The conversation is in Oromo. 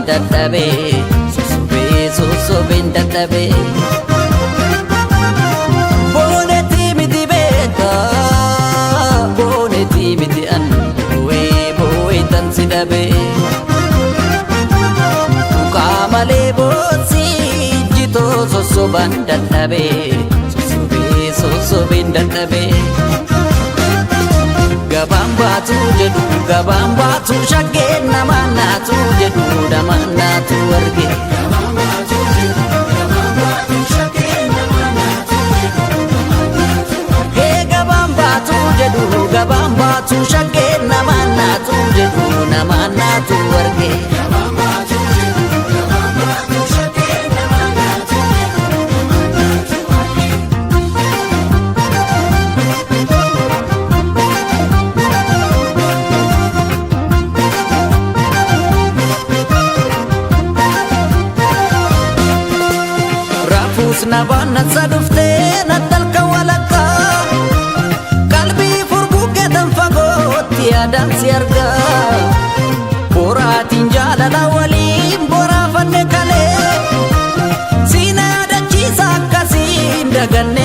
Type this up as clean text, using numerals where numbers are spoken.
Dadhabee sossobee sossobeen dadhabee. Boonetii miti beekaa boonetii miti an boo'ee boo'ee tan si dhabee. Tuqaa malee boosii jitoo sossobaan dadhabee sossobee sossobeen dadhabee. Gabaan baatu jedhu, gabaan baatu, shaggeen namaan naatu jedhu, namaan naatu arge. Hee, gabaan baatu jedhu, gabaan baatu, shaggeen namaan naatu jedhu, namaan naatu arge. Raafuus nabaan nasa dhuftee nattalka walakkaa, qalbii furguggeetan fagootti yaadaan si argaa. Boraatiin jaalala waliin boraafanne kalee, siin yaadachiisa akkasiin daganne.